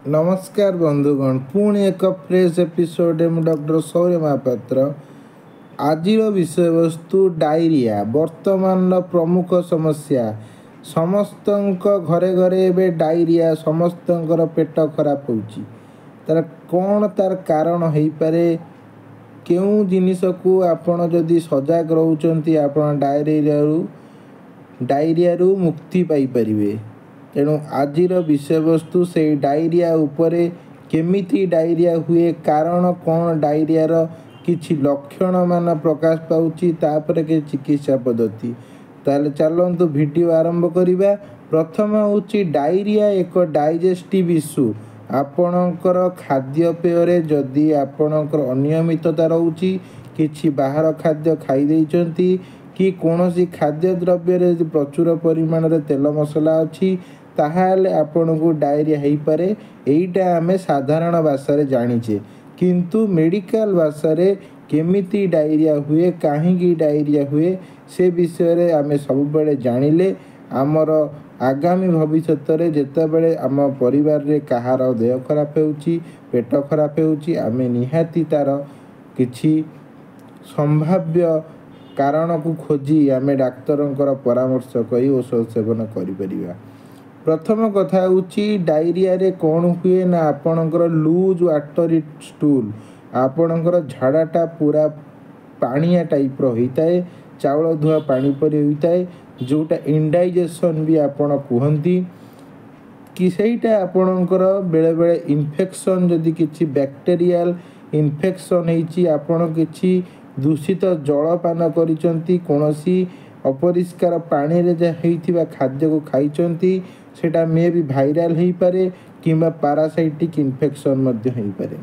ନମସ୍କାର ବନ୍ଧୁଗଣ, ପୁଣି ଏକ ଫ୍ରେଶ୍ ଏପିସୋଡ଼ରେ ମୁଁ ଡକ୍ଟର ସୌର୍ୟ ମହାପାତ୍ର। ଆଜିର ବିଷୟବସ୍ତୁ ଡାଇରିଆ, ବର୍ତ୍ତମାନର ପ୍ରମୁଖ ସମସ୍ୟା। ସମସ୍ତଙ୍କ ଘରେ ଘରେ ଏବେ ଡାଇରିଆ, ସମସ୍ତଙ୍କର ପେଟ ଖରାପ ହେଉଛି। ତାର କ'ଣ ତାର କାରଣ ହେଇପାରେ? କେଉଁ ଜିନିଷକୁ ଆପଣ ଯଦି ସଜାଗ ରହୁଛନ୍ତି, ଆପଣ ଡାଇରିଆରୁ ମୁକ୍ତି ପାଇପାରିବେ? ତେଣୁ ଆଜିର ବିଷୟବସ୍ତୁ ସେଇ ଡାଇରିଆ ଉପରେ। କେମିତି ଡାଇରିଆ ହୁଏ, କାରଣ କ'ଣ, ଡାଇରିଆର କିଛି ଲକ୍ଷଣ ମାନ ପ୍ରକାଶ ପାଉଛି, ତାପରେ କିଛି ଚିକିତ୍ସା ପଦ୍ଧତି। ତାହେଲେ ଚାଲନ୍ତୁ ଭିଡ଼ିଓ ଆରମ୍ଭ କରିବା। ପ୍ରଥମ ହେଉଛି ଡାଇରିଆ ଏକ ଡାଇଜେଷ୍ଟିଭ୍ ଇସ୍ୟୁ। ଆପଣଙ୍କର ଖାଦ୍ୟପେୟରେ ଯଦି ଆପଣଙ୍କର ଅନିୟମିତତା ରହୁଛି, କିଛି ବାହାର ଖାଦ୍ୟ ଖାଇ ଦେଇଛନ୍ତି କି କୌଣସି ଖାଦ୍ୟ ଦ୍ରବ୍ୟରେ ଯଦି ପ୍ରଚୁର ପରିମାଣରେ ତେଲ ମସଲା ଅଛି, ତାହେଲେ ଆପଣଙ୍କୁ ଡାଇରିଆ ହେଇପାରେ। ଏଇଟା ଆମେ ସାଧାରଣ ଭାଷାରେ ଜାଣିଛେ, କିନ୍ତୁ ମେଡ଼ିକାଲ ଭାଷାରେ କେମିତି ଡାଇରିଆ ହୁଏ, କାହିଁକି ଡାଇରିଆ ହୁଏ, ସେ ବିଷୟରେ ଆମେ ସବୁବେଳେ ଜାଣିଲେ ଆମର ଆଗାମୀ ଭବିଷ୍ୟତରେ ଯେତେବେଳେ ଆମ ପରିବାରରେ କାହାର ଦେହ ଖରାପ ହେଉଛି, ପେଟ ଖରାପ ହେଉଛି, ଆମେ ନିହାତି ତା'ର କିଛି ସମ୍ଭାବ୍ୟ କାରଣକୁ ଖୋଜି ଆମେ ଡାକ୍ତରଙ୍କର ପରାମର୍ଶ କରି ଔଷଧ ସେବନ କରିପାରିବା। ପ୍ରଥମ କଥା ହେଉଛି, ଡାଇରିଆରେ କ'ଣ ହୁଏ ନା ଆପଣଙ୍କର ଲୁଜ୍ ୱାଟରି ଷ୍ଟୁଲ୍, ଆପଣଙ୍କର ଝାଡ଼ାଟା ପୁରା ପାଣିଆ ଟାଇପ୍ର ହୋଇଥାଏ, ଚାଉଳ ଧୁଆ ପାଣି ପରି ହୋଇଥାଏ, ଯେଉଁଟା ଇନଡାଇଜେସନ୍ ବି ଆପଣ କୁହନ୍ତି କି। ସେଇଟା ଆପଣଙ୍କର ବେଳେବେଳେ ଇନଫେକ୍ସନ୍, ଯଦି କିଛି ବ୍ୟାକ୍ଟେରିଆଲ ଇନଫେକ୍ସନ୍ ହେଇଛି, ଆପଣ କିଛି ଦୂଷିତ ଜଳପାନ କରିଛନ୍ତି, କୌଣସି ଅପରିଷ୍କାର ପାଣିରେ ଯାହା ହେଇଥିବା ଖାଦ୍ୟକୁ ଖାଇଛନ୍ତି, ସେଇଟା ମେ ବି ଭାଇରାଲ ହେଇପାରେ କିମ୍ବା ପାରାସାଇଟିକ୍ ଇନଫେକ୍ସନ୍ ମଧ୍ୟ ହେଇପାରେ।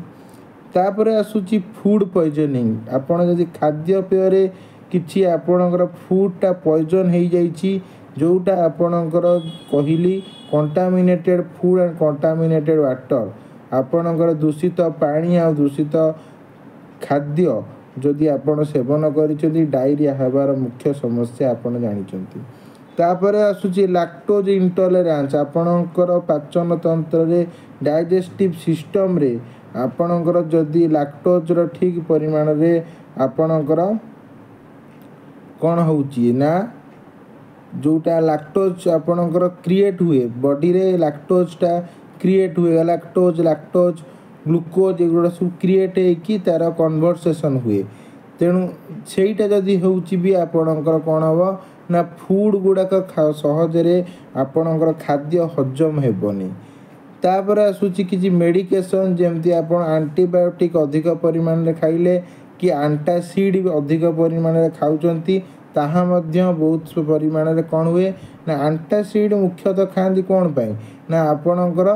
ତାପରେ ଆସୁଛି ଫୁଡ଼୍ ପଏଜନିଂ। ଆପଣ ଯଦି ଖାଦ୍ୟପେୟରେ କିଛି ଆପଣଙ୍କର ଫୁଡ଼୍ଟା ପଏଜନ୍ ହେଇଯାଇଛି, ଯେଉଁଟା ଆପଣଙ୍କର କହିଲି contaminated food and contaminated water, ଆପଣଙ୍କର ଦୂଷିତ ପାଣି ଆଉ ଦୂଷିତ ଖାଦ୍ୟ ଯଦି ଆପଣ ସେବନ କରିଛନ୍ତି, ଡାଇରିଆ ହେବାର ମୁଖ୍ୟ ସମସ୍ୟା ଆପଣ ଜାଣିଛନ୍ତି। ତାପରେ ଆସୁଛି ଲାକ୍ଟୋଜ୍ ଇଣ୍ଟଲରାନ୍ସ। ଆପଣଙ୍କର ପାଚନ ତନ୍ତ୍ରରେ, ଡାଇଜେଷ୍ଟିଭ୍ ସିଷ୍ଟମ୍ରେ ଆପଣଙ୍କର ଯଦି ଲାକ୍ଟୋଜ୍ର ଠିକ୍ ପରିମାଣରେ ଆପଣଙ୍କର କ'ଣ ହେଉଛି ନା ଯେଉଁଟା ଲାକ୍ଟୋଜ୍ ଆପଣଙ୍କର କ୍ରିଏଟ୍ ହୁଏ, ବଡ଼ିରେ ଲାକ୍ଟୋଜ୍ଟା କ୍ରିଏଟ୍ ହୁଏ, ଲାକ୍ଟୋଜ୍, ଗ୍ଲୁକୋଜ୍ ଏଗୁଡ଼ା ସବୁ କ୍ରିଏଟ୍ ହେଇକି ତା'ର କନଭର୍ସେସନ୍ ହୁଏ। ତେଣୁ ସେଇଟା ଯଦି ହେଉଛି ବି ଆପଣଙ୍କର କ'ଣ ହେବ ନା ଫୁଡ଼୍ ଗୁଡ଼ାକ ସହଜରେ ଆପଣଙ୍କର ଖାଦ୍ୟ ହଜମ ହେବନି। ତାପରେ ଆସୁଛି କିଛି ମେଡ଼ିକେସନ୍, ଯେମିତି ଆପଣ ଆଣ୍ଟିବାୟୋଟିକ୍ ଅଧିକ ପରିମାଣରେ ଖାଇଲେ କି ଆଣ୍ଟାସିଡ଼୍ ଅଧିକ ପରିମାଣରେ ଖାଉଛନ୍ତି, ତାହା ମଧ୍ୟ ବହୁତ ପରିମାଣରେ କ'ଣ ହୁଏ ନା ଆଣ୍ଟାସିଡ଼୍ ମୁଖ୍ୟତଃ ଖାଆନ୍ତି କ'ଣ ପାଇଁ ନା ଆପଣଙ୍କର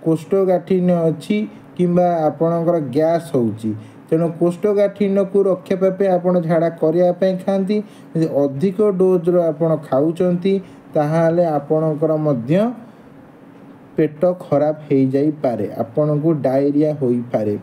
କୋଷ୍ଠକାଠିନ୍ୟ ଅଛି କିମ୍ବା ଆପଣଙ୍କର ଗ୍ୟାସ୍ ହେଉଛି। ତେଣୁ କୋଷ୍ଠକାଠିନ୍ୟକୁ ରକ୍ଷା ପାଇବା ପାଇଁ, ଆପଣ ଝାଡ଼ା କରିବା ପାଇଁ ଖାଆନ୍ତି। ଯଦି ଅଧିକ ଡୋଜ୍ର ଆପଣ ଖାଉଛନ୍ତି, ତାହେଲେ ଆପଣଙ୍କର ମଧ୍ୟ ପେଟ ଖରାପ ହେଇଯାଇପାରେ, ଆପଣଙ୍କୁ ଡାଇରିଆ ହୋଇପାରେ।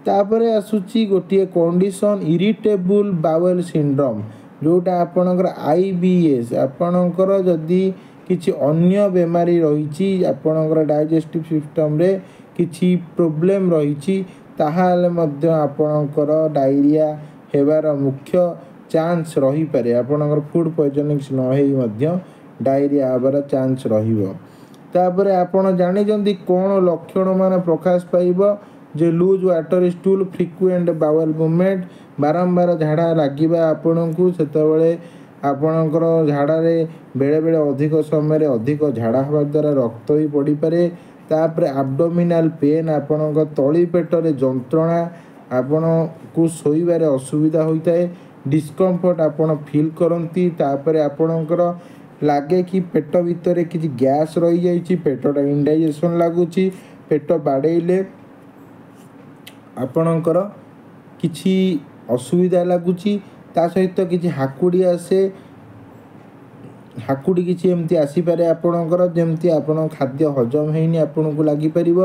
ତାପରେ ଆସୁଛି ଗୋଟିଏ କଣ୍ଡିସନ୍, ଇରିଟେବୁଲ୍ ବାୱେଲ୍ ସିଣ୍ଡ୍ରୋମ୍, ଯେଉଁଟା ଆପଣଙ୍କର IBS। ଆପଣଙ୍କର ଯଦି କିଛି ଅନ୍ୟ ବେମାରୀ ରହିଛି, ଆପଣଙ୍କର ଡାଇଜେଷ୍ଟିଭ୍ ସିଷ୍ଟମ୍ରେ କିଛି ପ୍ରୋବ୍ଲେମ୍ ରହିଛି, ତାହେଲେ ମଧ୍ୟ ଆପଣଙ୍କର ଡାଇରିଆ ହେବାର ମୁଖ୍ୟ ଚାନ୍ସ ରହିପାରେ। ଆପଣଙ୍କର ଫୁଡ଼୍ ପଏଜନିଂସ୍ ନ ହେଇ ମଧ୍ୟ ଡାଇରିଆ ହେବାର ଚାନ୍ସ ରହିବ। ତାପରେ ଆପଣ ଜାଣିଛନ୍ତି କ'ଣ ଲକ୍ଷଣ ମାନ ପ୍ରକାଶ ପାଇବ ଯେ loose watery stool, frequent bowel movement, ବାରମ୍ବାର ଝାଡ଼ା ଲାଗିବା ଆପଣଙ୍କୁ, ସେତେବେଳେ ଆପଣଙ୍କର ଝାଡ଼ାରେ ବେଳେବେଳେ ଅଧିକ ସମୟରେ ଅଧିକ ଝାଡ଼ା ହେବା ଦ୍ୱାରା ରକ୍ତ ବି ପଡ଼ିପାରେ। ତାପରେ ଆବଡୋମିନାଲ୍ ପେନ୍, ଆପଣଙ୍କ ତଳି ପେଟରେ ଯନ୍ତ୍ରଣା, ଆପଣଙ୍କୁ ଶୋଇବାରେ ଅସୁବିଧା ହୋଇଥାଏ, ଡିସ୍କମ୍ଫର୍ଟ ଆପଣ ଫିଲ୍ କରନ୍ତି। ତାପରେ ଆପଣଙ୍କର ଲାଗେ କି ପେଟ ଭିତରେ କିଛି ଗ୍ୟାସ୍ ରହିଯାଇଛି, ପେଟଟା ଇନଡାଇଜେସନ୍ ଲାଗୁଛି, ପେଟ ବାଡ଼େଇଲେ ଆପଣଙ୍କର କିଛି ଅସୁବିଧା ଲାଗୁଛି। ତା ସହିତ କିଛି ହାକୁଡ଼ି ଆସେ, ହାକୁଡ଼ି କିଛି ଏମିତି ଆସିପାରେ ଆପଣଙ୍କର, ଯେମିତି ଆପଣଙ୍କ ଖାଦ୍ୟ ହଜମ ହେଇନି ଆପଣଙ୍କୁ ଲାଗିପାରିବ।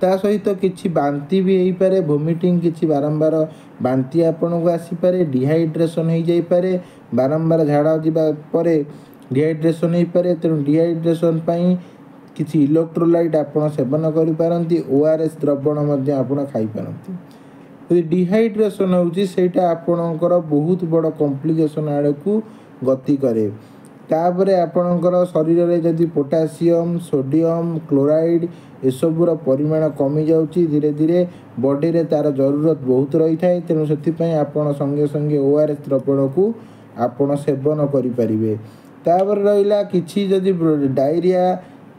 ତା ସହିତ କିଛି ବାନ୍ତି ବି ହେଇପାରେ, ଭୋମିଟିଂ, କିଛି ବାରମ୍ବାର ବାନ୍ତି ଆପଣଙ୍କୁ ଆସିପାରେ, ଡିହାଇଡ୍ରେସନ୍ ହେଇଯାଇପାରେ। ବାରମ୍ବାର ଝାଡ଼ା ଯିବା ପରେ ଡିହାଇଡ୍ରେସନ୍ ହେଇପାରେ। ତେଣୁ ଡିହାଇଡ୍ରେସନ୍ ପାଇଁ କିଛି ଇଲେକ୍ଟ୍ରୋଲାଇଟ୍ ଆପଣ ସେବନ କରିପାରନ୍ତି, ORS ଦ୍ରବଣ ମଧ୍ୟ ଆପଣ ଖାଇପାରନ୍ତି। ଯଦି ଡିହାଇଡ୍ରେସନ୍ ହେଉଛି, ସେଇଟା ଆପଣଙ୍କର ବହୁତ ବଡ଼ କମ୍ପ୍ଲିକେସନ୍ ଆଡ଼କୁ ଗତି କରେ। ତାପରେ ଆପଣଙ୍କର ଶରୀରରେ ଯଦି ପୋଟାସିୟମ୍, ସୋଡ଼ିୟମ୍, କ୍ଲୋରାଇଡ଼୍ ଏସବୁର ପରିମାଣ କମିଯାଉଛି ଧୀରେ ଧୀରେ, ବଡ଼ିରେ ତା'ର ଜରୁରତ ବହୁତ ରହିଥାଏ। ତେଣୁ ସେଥିପାଇଁ ଆପଣ ସଙ୍ଗେ ସଙ୍ଗେ ORS ଦ୍ରବଣକୁ ଆପଣ ସେବନ କରିପାରିବେ। ତାପରେ ରହିଲା କିଛି ଯଦି ଡାଇରିଆ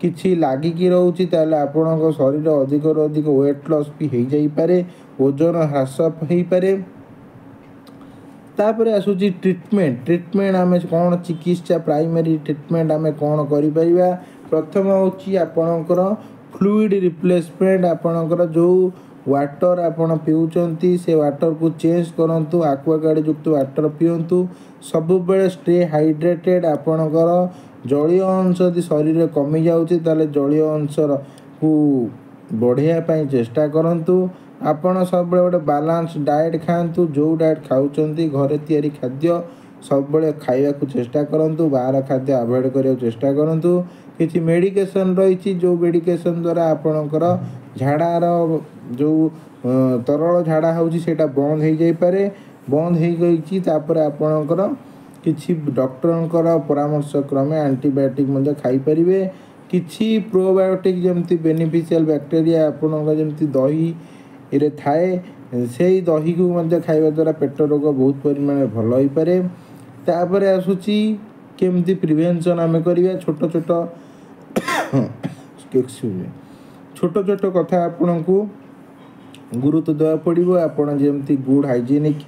କିଛି ଲାଗିକି ରହୁଛି, ତାହେଲେ ଆପଣଙ୍କ ଶରୀର ଅଧିକରୁ ଅଧିକ ୱେଟ୍ ଲସ୍ ବି ହେଇଯାଇପାରେ, ଓଜନ ହ୍ରାସ ହେଇପାରେ। ତାପରେ ଆସୁଛି ଟ୍ରିଟମେଣ୍ଟ। ଟ୍ରିଟମେଣ୍ଟ ଆମେ କ'ଣ ଚିକିତ୍ସା, ପ୍ରାଇମେରୀ ଟ୍ରିଟମେଣ୍ଟ ଆମେ କ'ଣ କରିପାରିବା? ପ୍ରଥମ ହେଉଛି ଆପଣଙ୍କର ଫ୍ଲୁଇଡ଼ ରିପ୍ଲେସମେଣ୍ଟ। ଆପଣଙ୍କର ଯେଉଁ ୱାଟର୍ ଆପଣ ପିଉଛନ୍ତି, ସେ ୱାଟର୍କୁ ଚେଞ୍ଜ କରନ୍ତୁ, ଆକ୍ୱାଗାର୍ଡ଼ ଯୁକ୍ତ ୱାଟର୍ ପିଅନ୍ତୁ। ସବୁବେଳେ ଷ୍ଟେ ହାଇଡ୍ରେଟେଡ଼୍। ଆପଣଙ୍କର ଜଳୀୟ ଅଂଶ ଯଦି ଶରୀରରେ କମିଯାଉଛି, ତାହେଲେ ଜଳୀୟ ଅଂଶକୁ ବଢ଼ାଇବା ପାଇଁ ଚେଷ୍ଟା କରନ୍ତୁ। ଆପଣ ସବୁବେଳେ ଗୋଟେ ବାଲାନ୍ସ ଡାଏଟ୍ ଖାଆନ୍ତୁ। ଯେଉଁ ଡାଏଟ୍ ଖାଉଛନ୍ତି, ଘରେ ତିଆରି ଖାଦ୍ୟ ସବୁବେଳେ ଖାଇବାକୁ ଚେଷ୍ଟା କରନ୍ତୁ, ବାହାର ଖାଦ୍ୟ ଆଭଏଡ଼ କରିବାକୁ ଚେଷ୍ଟା କରନ୍ତୁ। କିଛି ମେଡ଼ିକେସନ୍ ରହିଛି, ଯେଉଁ ମେଡ଼ିକେସନ୍ ଦ୍ୱାରା ଆପଣଙ୍କର ଝାଡ଼ାର ଯେଉଁ ତରଳ ଝାଡ଼ା ହେଉଛି, ସେଇଟା ବନ୍ଦ ହେଇଯାଇପାରେ। ବନ୍ଦ ହେଇଯାଇଛି, ତାପରେ ଆପଣଙ୍କର କିଛି ଡକ୍ଟରଙ୍କର ପରାମର୍ଶ କ୍ରମେ ଆଣ୍ଟିବାୟୋଟିକ୍ ମଧ୍ୟ ଖାଇପାରିବେ। କିଛି ପ୍ରୋବାୟୋଟିକ୍, ଯେମିତି ବେନିଫିସିଆଲ୍ ବ୍ୟାକ୍ଟେରିଆ ଆପଣଙ୍କ ଯେମିତି ଦହିରେ ଥାଏ, ସେଇ ଦହିକୁ ମଧ୍ୟ ଖାଇବା ଦ୍ୱାରା ପେଟ ରୋଗ ବହୁତ ପରିମାଣରେ ଭଲ ହୋଇପାରେ। ତାପରେ ଆସୁଛି କେମିତି ପ୍ରିଭେନ୍ସନ୍ ଆମେ କରିବା। ଛୋଟ ଛୋଟ ଛୋଟ ଛୋଟ କଥା ଆପଣଙ୍କୁ ଗୁରୁତ୍ୱ ଦେବାକୁ ପଡ଼ିବ। ଆପଣ ଯେମିତି ଗୁଡ଼୍ ହାଇଜେନିକ୍,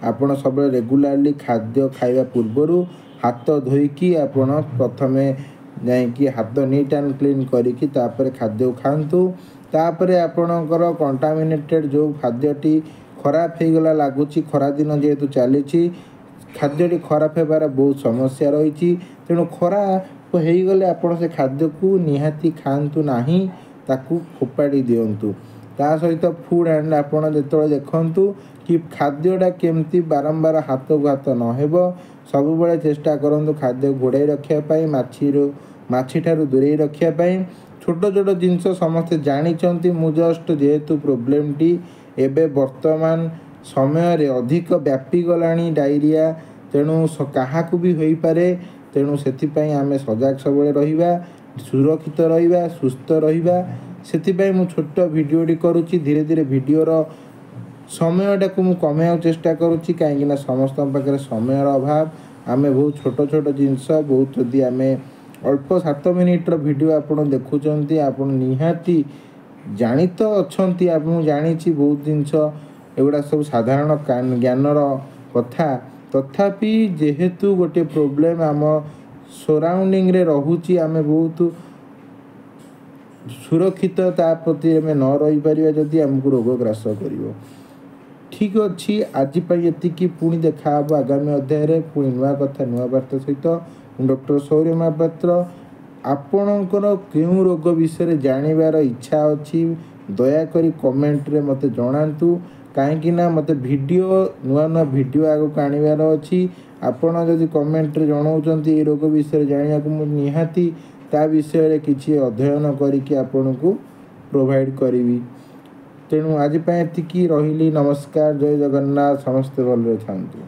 ଆପଣ ସବୁବେଳେ ରେଗୁଲାରଲି ଖାଦ୍ୟ ଖାଇବା ପୂର୍ବରୁ ହାତ ଧୋଇକି, ଆପଣ ପ୍ରଥମେ ଯାଇକି ହାତ ନିଟ୍ ଆଣ୍ଡ କ୍ଲିନ୍ କରିକି ତାପରେ ଖାଦ୍ୟ ଖାଆନ୍ତୁ। ତାପରେ ଆପଣଙ୍କର କଣ୍ଟାମିନେଟେଡ଼୍ ଯେଉଁ ଖାଦ୍ୟଟି ଖରାପ ହେଇଗଲା ଲାଗୁଛି, ଖରାଦିନ ଯେହେତୁ ଚାଲିଛି, ଖାଦ୍ୟଟି ଖରାପ ହେବାର ବହୁତ ସମସ୍ୟା ରହିଛି। ତେଣୁ ଖରାପ ହେଇଗଲେ ଆପଣ ସେ ଖାଦ୍ୟକୁ ନିହାତି ଖାଆନ୍ତୁ ନାହିଁ, ତାକୁ ଫୋପାଡ଼ି ଦିଅନ୍ତୁ। ତା ସହିତ ଫୁଡ଼୍ ଆଣ୍ଡ ଆପଣ ଯେତେବେଳେ ଦେଖନ୍ତୁ କି ଖାଦ୍ୟଟା କେମିତି ବାରମ୍ବାର ହାତକୁ ହାତ ନ ହେବ, ସବୁବେଳେ ଚେଷ୍ଟା କରନ୍ତୁ ଖାଦ୍ୟ ଘୋଡ଼ାଇ ରଖିବା ପାଇଁ, ମାଛିରୁ ମାଛିଠାରୁ ଦୂରେଇ ରଖିବା ପାଇଁ। ଛୋଟ ଛୋଟ ଜିନିଷ ସମସ୍ତେ ଜାଣିଛନ୍ତି। ମୁଁ ଜଷ୍ଟ ଯେହେତୁ ପ୍ରୋବ୍ଲେମଟି ଏବେ ବର୍ତ୍ତମାନ ସମୟରେ ଅଧିକ ବ୍ୟାପିଗଲାଣି ଡାଇରିଆ, ତେଣୁ କାହାକୁ ବି ହୋଇପାରେ। ତେଣୁ ସେଥିପାଇଁ ଆମେ ସଜାଗ ସବୁବେଳେ ରହିବା, ସୁରକ୍ଷିତ ରହିବା, ସୁସ୍ଥ ରହିବା। ସେଥିପାଇଁ ମୁଁ ଛୋଟ ଭିଡ଼ିଓଟି କରୁଛି। ଧୀରେ ଧୀରେ ଭିଡ଼ିଓର ସମୟଟାକୁ ମୁଁ କମାଇବାକୁ ଚେଷ୍ଟା କରୁଛି, କାହିଁକିନା ସମସ୍ତଙ୍କ ପାଖରେ ସମୟର ଅଭାବ। ଆମେ ବହୁତ ଛୋଟ ଛୋଟ ଜିନିଷ ବହୁତ, ଯଦି ଆମେ ଅଳ୍ପ 7 ମିନିଟ୍ର ଭିଡ଼ିଓ ଆପଣ ଦେଖୁଛନ୍ତି, ଆପଣ ନିହାତି ଜାଣି ତ ଅଛନ୍ତି। ମୁଁ ଜାଣିଛି ବହୁତ ଜିନିଷ, ଏଗୁଡ଼ା ସବୁ ସାଧାରଣ ଜ୍ଞାନର କଥା। ତଥାପି ଯେହେତୁ ଗୋଟେ ପ୍ରୋବ୍ଲେମ୍ ଆମ ସରାଉଣ୍ଡିଂରେ ରହୁଛି, ଆମେ ବହୁତ ସୁରକ୍ଷିତ ତା ପ୍ରତି ଆମେ ନ ରହିପାରିବା ଯଦି, ଆମକୁ ରୋଗ ଗ୍ରାସ କରିବ। ଠିକ୍ ଅଛି, ଆଜି ପାଇଁ ଏତିକି। ପୁଣି ଦେଖା ହେବ ଆଗାମୀ ଅଧ୍ୟାୟରେ, ପୁଣି ନୂଆ କଥା ନୂଆ ବାର୍ତ୍ତା ସହିତ। ମୁଁ ଡକ୍ଟର ସୌର୍ୟ ମହାପାତ୍ର। ଆପଣଙ୍କର କେଉଁ ରୋଗ ବିଷୟରେ ଜାଣିବାର ଇଚ୍ଛା ଅଛି, ଦୟାକରି କମେଣ୍ଟରେ ମୋତେ ଜଣାନ୍ତୁ, କାହିଁକି ନା ମୋତେ ଭିଡ଼ିଓ, ନୂଆ ନୂଆ ଭିଡ଼ିଓ ଆଗକୁ ଆଣିବାର ଅଛି। ଆପଣ ଯଦି କମେଣ୍ଟରେ ଜଣାଉଛନ୍ତି ଏ ରୋଗ ବିଷୟରେ ଜାଣିବାକୁ, ମୁଁ ନିହାତି ତା ବିଷୟରେ କିଛି ଅଧ୍ୟୟନ କରିକି ଆପଣଙ୍କୁ ପ୍ରୋଭାଇଡ଼ କରିବି। ତେଣୁ ଆଜି ପାଇଁ ଏତିକି ରହିଲି। ନମସ୍କାର, ଜୟ ଜଗନ୍ନାଥ, ସମସ୍ତେ ଭଲରେ ଥାନ୍ତୁ।